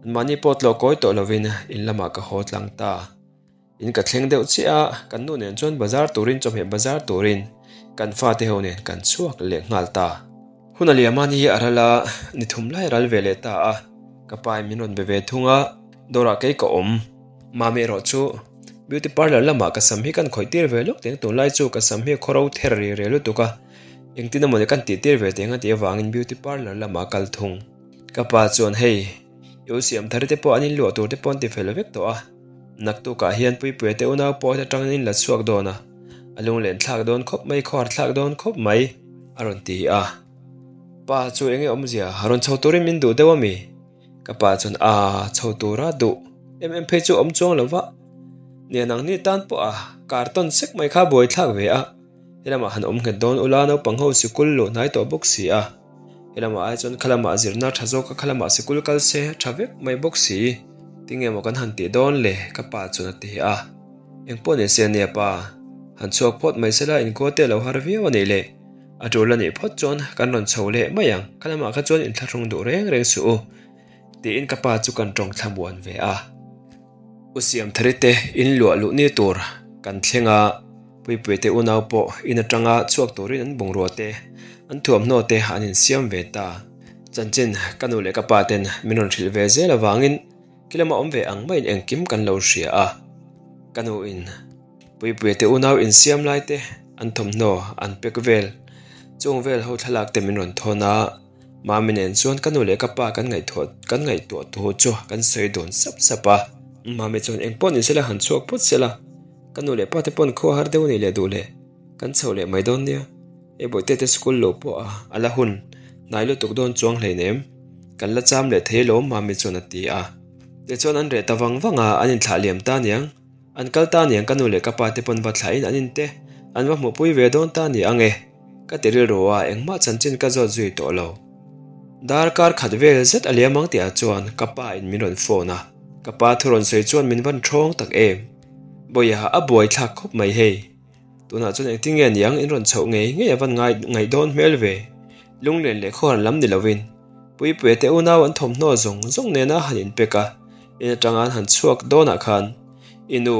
anmahni pawh tlawh kawi tawh lovin in lamah ka haw tlang ta. In ka thleng deuh chiah a, kan nu nen chuan bazar turin chawhmeh bazar turin kan fate ho nen kan chhuak leh nghal ta. Hun a liam a ni a ral a, ni thum lai ral ve leh ta a, ka pa in min rawn be ve thung a, dawrah kei ka awm. Mami erawh chu beauty parlour lamah ka sam hi kan khawih tir ve lawk teng tunlai chu ka sam hi a khawro ther ri re lutuk a, Engtin emaw kan tih tir ve teng a tih avangin beauty parlour lamah a kal thung. Ka pa chuan hei, i u siam thar te pawh an inluah tur te pawh an ti fel vek tawh a, naktukah hian Puipuia te unau pawh atangin an inla chhuak dawn a, a lunglen thlak dawn khawp mai, khawhar thlak dawn khawp mai, a rawn ti a. Pa chu enge awmzia, rawn chho turin min duh deuh ami? Ka pa chuan a chho tura duh em em phei chu awm chuang lo va, nia nangni tan pawh a kartawn sek mai kha buai thlak ve a. Helamah han awm nghet dawn ula naupang ho sikul luh hnai tawh bawk si a, helamah ai chuan khalamah zirna tha zawk a khalamah sikul kal se tha vek mai bawk si, tinge maw kan han tih dawn le ka pa chuan a ti a, engpawh ni se ania pa, han chhuak phawt mai sela inkhua te lo har viau a nih le, a tul a nih phawt chuan kan rawn chho leh mai ang, khalamah kha chuan inthlahrung duh reng reng suh u tiin ka pa chu kan tawng thlamuan ve a. U Siamthari te in luah luh ni tur kan thleng a, Puipuia te unau pawh in atanga chhuak turin an bungrua te, an thuamhnaw te an insiam ve ta. Chanchin ka nu leh ka pa ten min rawn hrilh ve zel avangin kilama awm ve ang maiin engkim kan lo hria a. Ka nu in Puipuia te unau insiam lai te an thawmhnaw an pack vel chung vel ho thlalak te min rawn thawn a. Mami nen chuan ka nu leh ka pa kan ngaihtuah kan ngaihtuah thu chu kan sawi dawn sap sap a. Mami chuan eng pawh ni sela han chhuak phawt sela, ka nu leh pa te pawn khua har deuh a nih leh duh leh kan chho leh mai dawn nia. Hei bawihte te school lo pawh a a la hun hnai lutuk dawn chuang hleinem kan la cham leh thei alawm Mami chuan a ti a. Tichuan an reh ta vang vang a, an inthlah liam ta aniang. An kal ta aniang ka nu leh ka pa te pawn va thlahin an inte an va hmuhpui ve dawn ta ni ang e. Ka ti rilru a, engmah chanchin ka zawt zui tawh lo. Darkar khat vel zet a liam ang tihah chuan ka pa in min rawn phone a, ka pa thu rawn sawi chuan min van ṭhawng tak em. Bawiha a buai thlak khawp mai hei. Tunah chuan engtin nge niang in rawn chhoh ngei ngei a van ngai ngaih dawn hmel ve. Lunglen leh khawhar lam ni lovin Puipuia te unau an thawmhnaw zawng zawng nena han inpek a, in atanga an han chhuak dawnah khan i nu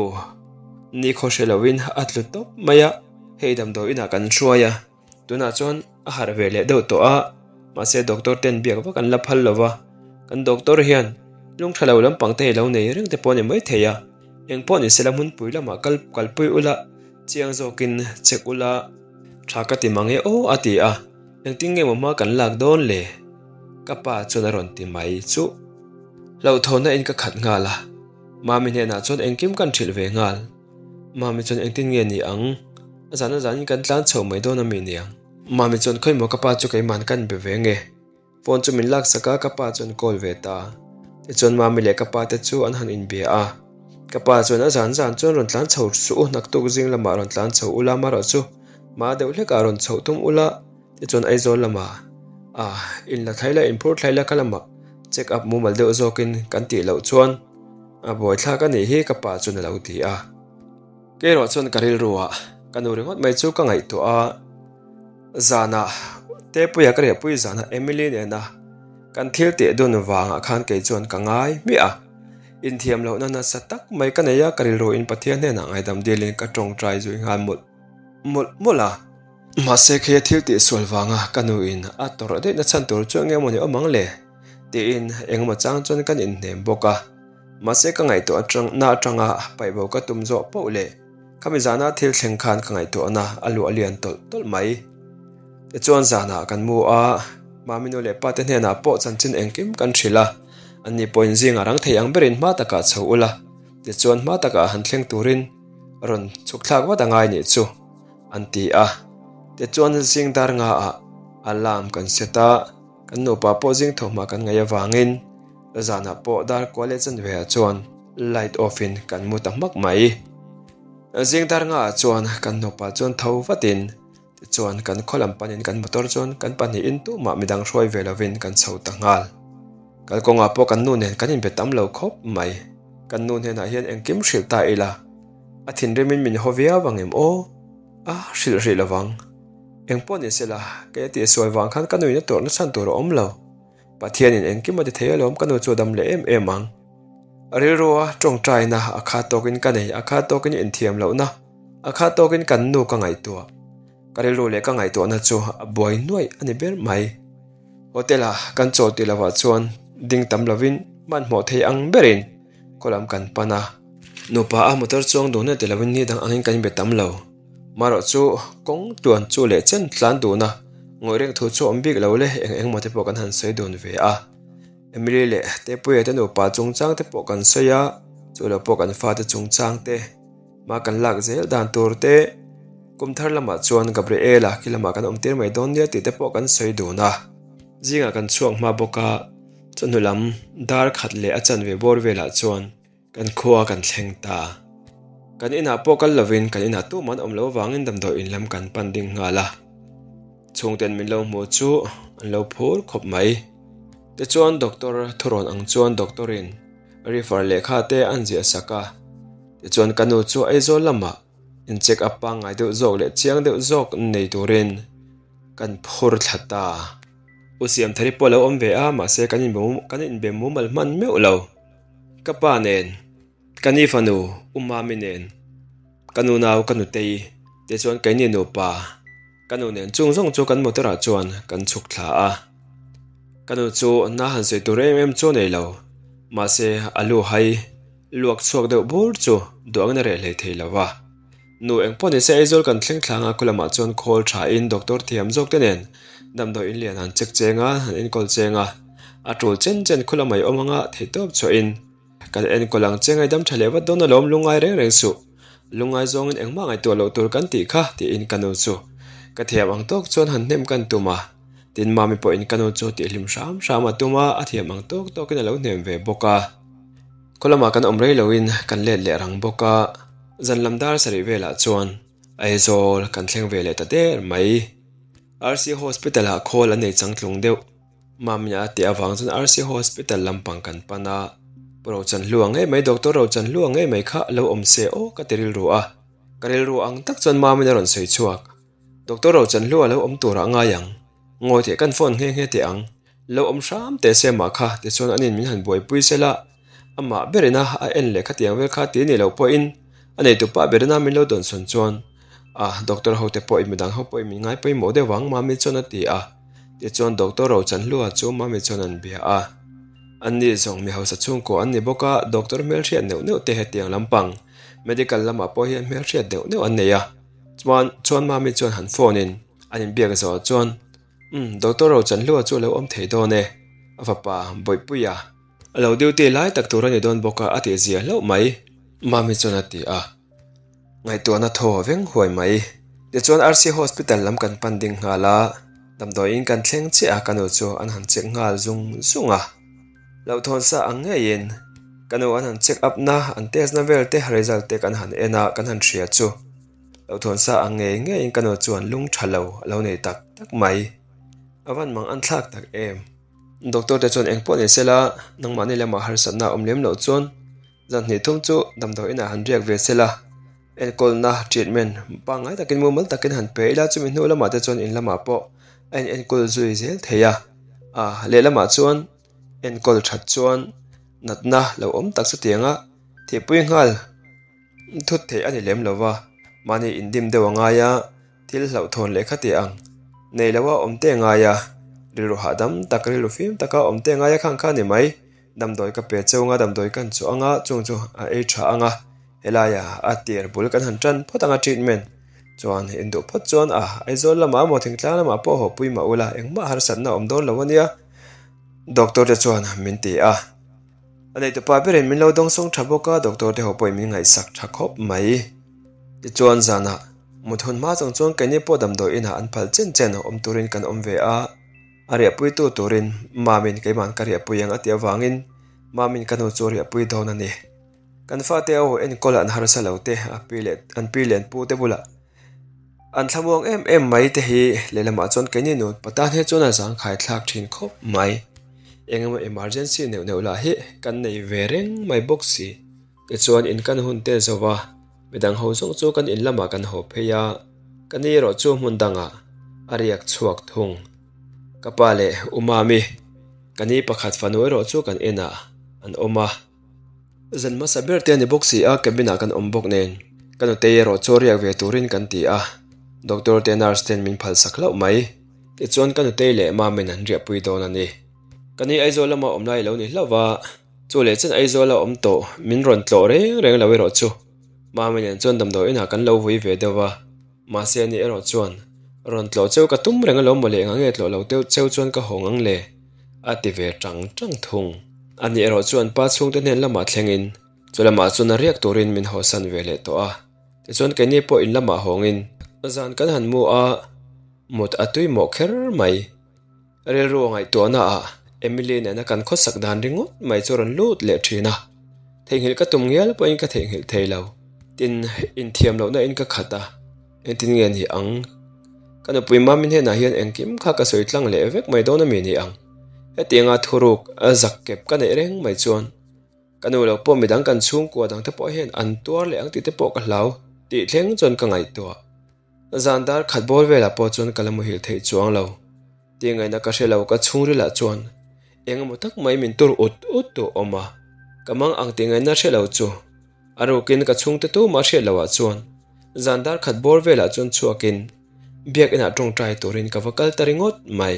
ni khaw hre lovin a tlu tawp mai a. Hei damdawi inah kan hruai a, tunah chuan a harh ve leh deuh tawh a, mahse doctor ten biak vak an la phal lo va, Kan doctor hian lung tha lo lampang te hi lo nei reng te pawh a ni maithei a, eng pawh ni sela hmunpui lamah kal kalpui ula chiang zawkin check ula tha ka ti mang e aw a ti a, engtin nge maw hma kan lak dawn le? Ka pa chuan a rawn ti mai chu. Hlauhthawnna in ka khat nghal a, Mami hnenah chuan engkim kan hrilh ve nghal. Mami chuan engtin nge ni ang? A zan a zanin kan tlan chho mai dawn a mi niang? Mami chuan khawimaw ka pa chu keiman kan be ve nge? Phone chu min laksak a, ka pa chuan call ve ta. Tichuan Mami leh ka pa te chu an han inbia a. Ka pa chuan a zan zan chuan rawn tlan chho suh u, naktuk zing lamah rawn tlan chho ula marawh chu hma deuh hlekah rawn chhoh tum ula, tichuan Aizawl lamah ah inla thlai la inphur thlai la kha lamah check up mumal deuh zawkin kan tih loh chuan a buaithlak a nih hi ka pa chuan a lo ti a. Keirawh chuan ka rilru ah ka nu ringawt mai chu ka ngaihtuah a. Zanah Tepuia ka riahpui zanah Emily nena kan thil teh dun vangah khan kei chuan ka ngai hmiah a. Inthiam lohna nasa tak mai ka nei a, ka rilruin Pathian hnenah ngaidam dilin ka tawngtai zui nghal mawlh mawlh mawlh a. Mahse kheia thil tih sual vanga ka nuin a tawrh daihna chhan tur chu eng emawni awm ang le? tiin engemaw chang chuan kan inhnem bawk a. Mahse ka ngaihtuah atang na atanga paihbo ka tum zawh poh leh Khami zana thil thleng khan ka ngaihtuahna a luah lian tawlh tawlh mai. Tichuan zanah kan mu a, Mami nu leh pate hnenah pawh chanchin engkim kan hrilh a, anni pawhin zingah rang thei ang berin hma takah chho ula, tichuan hma takah han thleng turin rawn chhuk thlak vat a ngai nih chu, an ti a. Tichuan zing dar ngaah alarm kan set a, kan nupa pawh zing thawhhma kan ngaih avangin zanah pawh dar kual leh chanve ah chuan Light off in kan mu ta hmak mai. Zing dar nga ah chuan kan nupa chuan tho vatin tichuan kan khaw lam panin kan motor chuan kan pahnihin tumah midang hruai ve lovin kan chho ta nghal. Kalkawngah pawh kan nu nen kan inbe tam lo khawp mai. Kan nu hnenah hian engkim hrilh ta ila a thinrimin min haw viau ang em aw? A hrilh rih lovang. Engpawh ni sela kei a tihsual vang khan ka nuina tawrhna chhan tur a awm lo. Pathianin engkim a ti thei alawm ka nu chu a dam leh em em ang. A rilrua tawngtaina a khat tawkin ka nei, a khat tawkin inthiam lohna, a khat tawkin kan nu ka ngaihtuah. Ka rilru leh ka ngaihtuahna chu a buai nuaih a ni ber mai. Hotel-ah kan chawl tih lovah chuan ding tam lovin hmanhmawh thei ang berin khaw lam kan pan a. Nupa a motor chuang dun a ti lovin ni dang angin kan inbe tam lo. Marawh chu kawng tluan chu leh chen tlan dun a, ngawih reng thu chu a awm bik lo le, eng eng maw te pawh kan han sawi dun ve a. Emily leh Tepuia te nupa chungchang te pawh kan sawi a, chu lo pawh kan fate chungchang te, hma kan lak zel dan tur te, kum thar lamah chuan Gabriela khi lamah kan awm tir mai dawn nia tih te pawh kan sawi dun a. Zingah kan chhuak hma bawk a, chawhnu lam dar khat leh a chanve bawr velah chuan Kan khua kan thleng ta. Kan inah pawh kal lovin kan inah tumah an awm lo avangin damdawi in lam kan pan ding nghal a. Chhungten min lo hmuh chu an lo phur khawp mai. Tichuan doctor thurawn ang chuan doctor in refer lehkha te an ziah sak a. Tichuan ka nu chu Aizawl lamah in check up pangngai deuh zawk leh chiang deuh zawk nei turin kan phur thla ta. U Siamthari pawh a lo awm ve a mahse kan inbe mumal hman meuh lo. Ka pa nen, ka ni fanu U Mami nen, ka nu nau ka nutei te chuan keini nupa ka nu nen chung zawng chu kan motor ah chuan kan chhuk thla a. Ka nu chu na han sawi tur em em chu a nei lo, mahse a lu hai luak chhuak deuh bur chu duh angin a reh hlei thei lo va. Nu engpawh nise Aizawl kan thleng thlang a, khulamah chuan khawl tha in doctor thiam zawk te nen damdawi in lian han check cheng a, han enkawl cheng a, a tul chen chen khula mai awm anga theihtawp chhuah in kan enkawl ang che ngaidam tha leh vat dawn alawm lungngai reng reng suh, lungngai zawngin engmah ngaihtuah loh tur kan tih kha tiin ka nu chu ka thiam ang tawk chuan han hnem kan tum a, tin mami pawhin ka nu chu tihhlim hram hram a tum a, a thiam ang tawk tawkin a lo hnem ve bawk a. Khaw lamah kan awm rei loin kan let leh rang bawk a, zan lam dar sarih velah chuan Aizawl kan thleng ve leh ta der mai. RC Hospital ah khawl an nei changtlung deuh. Mamia a tih avang chuan RC Hospital lampang kan pan a, Pu Rochanhlua ngei mai, Doctor Rochanhlua ngei mai kha lo awm se aw ka ti rilru a, ka rilru ang tak chuan Mamina rawn sawi chhuak. Doctor Rochanhlua lo awm turah ngai ang. Ngawi teh kan phone nghe nghe teh ang. Lo awm hram teh se mah kha tichuan anin min han buaipui sela, amah berina a en leh khatiang vel kha ti ni loh pawhin a neitupa berina min lo dawnsawn chuan a doctor ho te pawhin midang ho pawhin min ngai pawimawh deuh vang Mami chuan a ti a, tichuan doctor Rochanhlua chu Mami chuan an bia a. Anni zawng mi hausa chhungkaw an ni bawk a, doctor hmelhriat neuh neuh te hetiang lampang medical lamah pawh hian hmelhriat deuh neuh an nei a. Chuan chuan Mami chuan han phone in an inbiak zawh chuan Umm doctor Rochanhlua chu a lo awm thei dawn e, a fapa Bawihpuia a lo duty lai tak tur a ni dawn bawk a a tih zia hlauh mai Mami chuan a ti a. Ngaihtuahna thaw veng huai mai. Tichuan RC Hospital lam kan pan ding nghal a, damdawiin kan thleng chiah a ka nu chu an han check nghal zung zung a. Hlauhthawn sa ang ngeiin ka nu an han check up na, an test na vel te result te kan han en a, kan han hria chu hlauhthawn sa ang ngei ngeiin ka nu chuan lung tha lo a lo nei tak tak mai. A van mang an thlak tak em. Doctor te chuan engpawh ni sela nangmahni lamah harsatna a awm lem loh chuan Zan hnih thum chu damdawi inah han riak ve sela, enkawlna, treatment, pangngai takin mumal takin han pe ila chumi hnu lamah te chuan in lamah pawh a in enkawl zui zel thei a. A lehlamah chuan enkawl that chuan natna lo awm tak chutianga thihpui nghal thut theih a ni lem lo va, mahni indim deuh a ngai a, thil hlauhthawn leh kha tih ang nei loa awm te a ngai a, rilru hahdam tak, rilru fim taka awm te a ngai a khang kha a ni mai. Damdawi ka pe cheu anga damdawi kan chu anga chung chu a ei tha anga helaia a tir bul kan han tan phawt anga treatment chuan induh phawt chuan a Aizawl lamah emaw thingtlang lamah pawh haw pui mah ula engmah harsatna a awm dawn lo ania doctor te chuan min ti a a neitupa berin min lo dawngsawng tha bawk a doctor te ho pawhin min ngaihsak tha khawp mai tichuan zanah mut hun hma chung chuan keini pawh damdawi inah an phal chen chen awm turin kan awm ve a. A riahpuitu turin Mamin keiman ka riahpui ang a tih avangin Mamin ka nu chu a riahpui dawn a ni. Kan fate ho enkawl an harsa lo te, a pi leh an pi leh an pu te bulah an thlamuang em em mai te hi lehlamah chuan keini nu pa tan hi chuan a zangkhai thlak thin khawp mai. Eng emaw emergency neuh neuh lah hi kan nei ve reng mai bawk si. Tichuan in kan hun te zo va, midang ho zawng chu kan in lamah kan haw phei a, ka ni erawh chu hmun dangah a riak chhuak thung. Ka pa leh U Mami, ka ni pakhat fanu erawh chu kan inah an awm a. Zan hmasa ber te a ni bawk si a, cabin ah kan awm bawk nen ka nutei erawh chu riak ve turin kan ti a, doctor te nurse ten min phalsak hlauh mai. Tichuan ka nutei leh Mami'n an riahpui dawn a ni. Ka ni Aizawl lama awm lai lo ni hlauh va. Chu leh chen Aizawl a awm tawh, min rawn tlawh reng reng lo erawh chu. Mami nen chuan damdawi inah kan lo vui ve deuh va, mahse ani erawh chuan, Rawn tlawh cheu ka tum reng alawm mawle engang nge tlawh lo deuh cheu chuan ka hawng ang le? a ti ve tang tang thung. Ani erawh chuan pa chhungte hnen lamah thlengin chu lamah chuan a riak turin min hawsan ve leh tawh a, tichuan keini pawh in lamah hawngin zan kan han mu a, mut a tui mawh kher mai. Rilru a ngaihtuahna ah Emily nena kan khawsak dan ringawt mai chu a rawn lut leh thin a, theihnghilh ka tum ngial pawhin ka theihnghilh thei lo. Tin, inthiam lohna in ka khat a, engtin nge ni ang? Ka nupui Mami hnenah hian engkim kha ka sawi tlang leh vek mai dawn ami ni ang? Hetianga thuruk a zak kep ka neih reng mai chuan ka nu lo pawh midang kan chhungkua dangte pawh hian an tuar leh ang tih te pawh ka hlau tih thleng chuan ka ngaihtuah. Zan dar khat bawr velah pawh chuan ka la muhil theih chuang lo. Tih ngaihna ka hre lo, ka chhungrilah chuan eng emaw tak mai min tur ut ut tu awm a, ka mang ang tih ngaihna hre lo chu a rukin ka chhungte tumah hriat loh ah chuan zan dar khat bawr velah chuan chhuakin biakinah tawngtai turin ka va kal ta ringawt mai.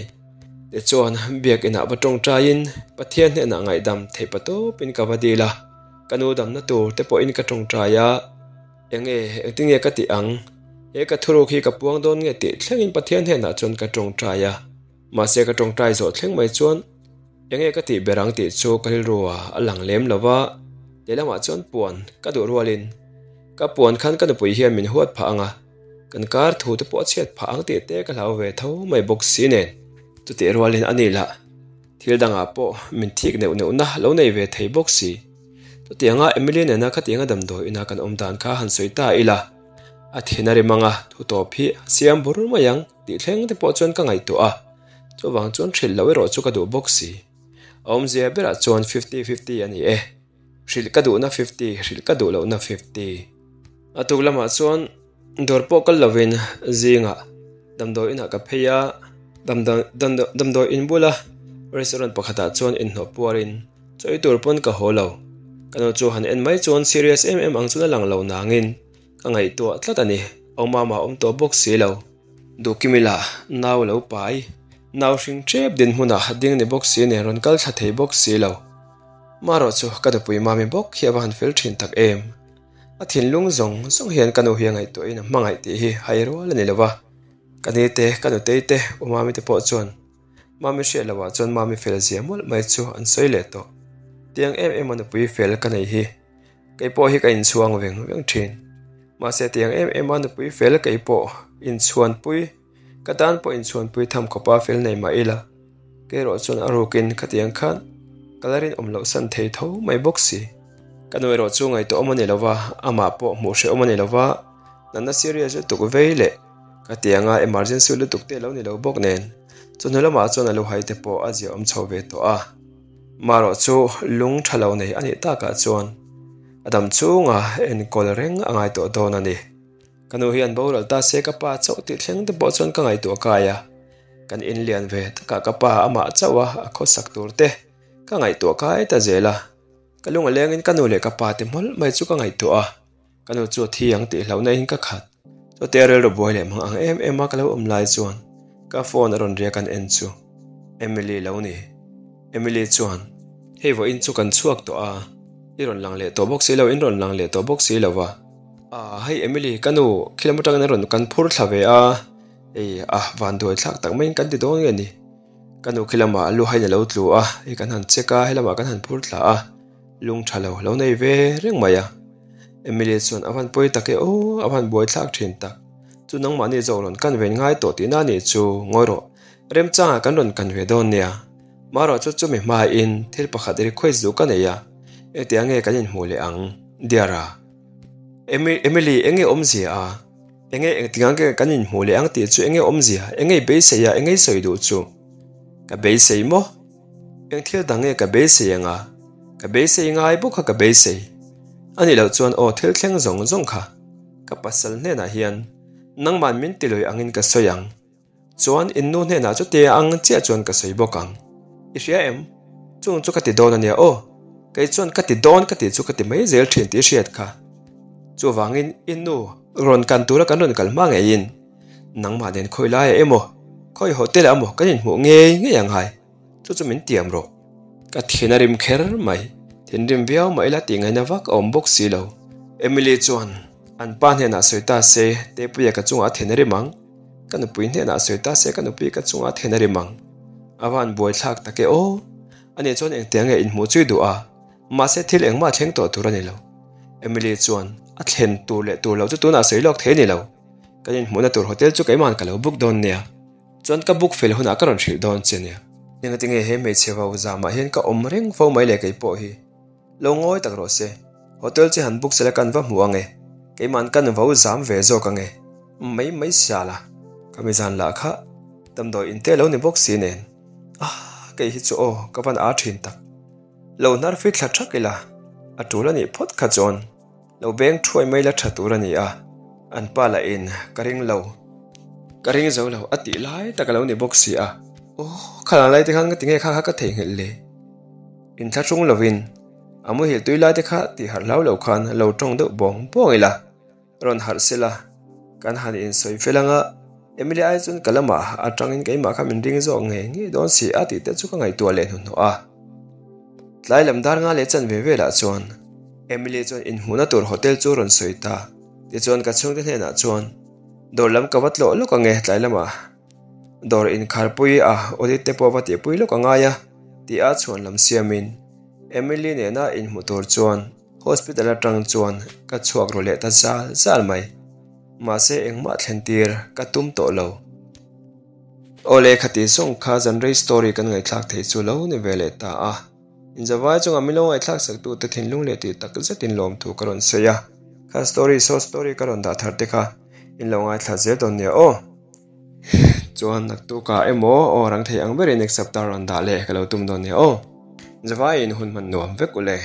Tichuan biakinah va tawngtaiin Pathian hnenah ngaihdam theih patawpin ka va dil a, ka nu damna tur te pawhin ka tawngtai a. Enge, engtin nge ka tih ang? He ka thuruk hi ka puang dawn nge tih thlengin Pathian hnenah chuan ka tawngtai a. Mahse ka tawngtai zawh thleng mai chuan enge ka tih ber ang tih chu ka rilru ah a lang lem lo va, lehlamah chuan puan ka duh rualin ka puan khan ka nupui hian min huat phah ang a, kan kar thu te pawh a chhiat phah ang tih te ka hlau ve tho mai bawk si nen. Chutih rualin a ni lah thil dangah pawh min thik neuh neuhna lo nei ve thei bawk si. Chutianga Emily nena khatianga damdawi ina kan awm dan kha han sawi ta ila, a thin a rim anga thu tawp hi a siam bur mai ang tih thleng te pawh chuan ka ngaihtuah a, chuvang chuan hrilh loh erawh chu ka duh bawk si. A awmzia berah chuan fifty fifty a ni e, hrilh ka duhna fifty, hrilh ka duh lohna fifty. A tuk lamah chuan dawr pawh kal lovin zingah damdawi inah ka phei a, damdawi in bula restaurant pakhatah chuan inhnawh puarin, Chawi tur pawn ka haw lo. Ka nu chu han en mai chuan serious em em ang chuan a lang lo nangin ka ngaihtuah tlat a ni. Awmama awm tawh bawk si lo. Duhkimila nau lo pai. Nau hring tep dinhmunah ding ni bawk si nen rawn kal thla thei bawk si lo. Marawh chu ka nupui Mami bawk hi a va han fel thin tak em. A thinlung zawng zawng hian ka nu hi a ngaihtuahin a hmangaih tih hi hai rual a ni lo va. Ka ni te, ka nutei te, u Mami te pawh chuan Mami hriat lohah chuan Mami fel zia mawlh mai chu an sawi leh tawh. Tiang em em a nupui fel ka nei hi kei pawh hi ka inchhuang veng veng thin. Mahse tiang em em a nupui fel kei pawh inchhuanpui Ka tan pawh inchhuanpui tham khawpa fel nei mah ila, kei erawh chuan a rukin khatiang khan ka la rinawm loh san thei tho mai bawk si. Ka nu erawh chu ngaihtuahawm a ni lo va, amah pawh hmuh hrehawm a ni lo va, natna serious lutuk vei leh khatianga emergency lutuk te lo ni lo bawk nen, chawhnu lamah chuan a luhai te pawh a ziaawm chho ve tawh a. Marawh chu lung tha lo nei a nih takah chuan a dam chunga enkawl reng a ngai tawh dawn a ni. Ka nu hian boral ta se ka pa chauh tih thleng te pawh chuan ka ngaihtuah kai a, kan inlian ve takah ka pa amah chauh a a khawsak tur te ka ngaihtuah kai ta zel a, ka lung a lengin ka nu leh ka pa te hmawlh mai chu ka ngaihtuah a, ka nu chu a thi ang tih hlauhna in ka khat. Chutia rilru buai leh mang ang em em a ka lo awm lai chuan ka phone a rawn riak an en chu Emily lo ni. Emily chuan, Hei vawiin chu kan chhuak tawh a, i rawn lang leh tawh bawk si lo, in rawn lang leh tawh bawk si lo va. Ah, hei Emily, ka nu khi lam atangin a rawn kan phur thla ve a, hei a van duai thlak tak maiin kan ti dawn nge ni. Ka nu khi lamah a lu hain a lo tlu a, hei kan han check a, helamah kan han phur thla a, lung tha lo lo nei ve reng mai a. Emily chuan a van pawi tak e aw, a van buai thlak thin tak. Chu nangmahni zawk rawn kan ven ngai tawh tihna a nih chu, ngawi rawh, remchangah kan rawn kan ve dawn nia. Marawh chu chumi hmain thil pakhat request duh ka nei a, engtiang nge kan inhmuh leh ang, dear a. Emily, enge awmzia a? Enge engtikah nge kan inhmuh leh ang tih chu enge awmzia? Enge i beisei a? Enge i sawi duh chu? Ka beisei maw? Eng thil dang nge ka beisei anga? Ka beisei ngai bawk kha ka beisei. A nih loh chuan aw thil thleng zawng zawng kha ka pasal hnenah hian nangman min ti lui angin ka sawi ang. Chuan in nu hnenah chutia ang chiah chuan ka sawi bawk ang. I hria em? Chung chu ka ti dawn ania aw. Kei chuan ka ti dawn ka tih chu ka ti mai zel thin tih i hriat kha. Chuvangin in nu rawn kan tura kan rawn kal hma ngeiin nangmah nen khawi laiah emaw, khawi hotel ah emaw kan inhmuh ngei ngei ang hai. Chu chu min tiam rawh. Ka thin a rim kher mai. Thinrim viau mah ila tih ngaihna vak a awm bawk si lo. Emily chuan an pa hnenah sawi ta se, Tepuia ka chungah a thin a rim ang. Ka nupui hnenah sawi ta se ka nupui ka chungah a then a rim ang. A van buaithlak tak e aw. Ani chuan engtiang nge inhmuh chui duh a, mahse thil engmah thleng tawh tur a ni lo. Emily chuan a thlen tur leh tur loh chu tunah sawi lawk thei a ni lo. Kan inhmuhna tur hotel chu keimahn ka lo book dawn nia. Chuan ka book fel hunah ka rawn hrilh dawn che nia. Engatinge he hmeichhe vau zamah hian ka awm reng fo mai le kei pawh hi. Lo ngawi tak rawh se. Hotel chu han book sela kan va hmu ang e. Keimahn kan vo zam ve zawk ang e. Mai mai sial a. Ka mizan lah kha damdawi in te lo ni bawk si nen. Ah, kei hi chu aw, ka van a thin tak. Lo hnar fit thla thak ila, a tul a nih phawt kha chuan lo beng thuai mai la tha tur a ni a. An pa lah in ka ring lo, ka ring zo lo a tih lai tak a lo ni bawk si a. Aw, khalah lai te khan nga tinge kha kha ka theihnghilh le. Inthlahrung lovin a muhil tui lai te kha tih harh hlau lo khan lo tawng deuh bawng bawng ila, rawn harh sela kan han insawi fel anga Emily ai chuan ka lamah atangin keimah kha min ring zawk ngei ngei dawn si a tih te chu ka ngaihtuah leh hnuhnawh a. Tlai lam dar nga leh chanve velah chuan Emily chuan inhmuhna tur hotel chu rawn sawi ta, tichuan ka chhungte hnenah chuan dawr lam ka va tlawh lawk ange tlai lamah. Dawr inkharpui a audit te pawh va tihpui lawk a ngai a tih a chhuan lam siamin Emily nena inhmu tur chuan hospital atang chuan ka chhuak ru leh ta zal zal mai. Mahse engmah thlen tir ka tum tawh lo. Awle khati zawng kha zanrei story kan ngaihthlak thei chu lo ni ve leh ta a. Inzavai chungah min lo ngaihthlak sak tute thinlung leh tih tak zetin lawmthu ka rawn sawi a. Kha story short story ka rawn dah thar te kha in lo ngaithla zel dawn nia aw. Chuan naktukah emaw aw rang thei ang berin next chapter rawn dah leh ka lo tum dawn nia aw. Zavaiin hun hman nuam vek ule.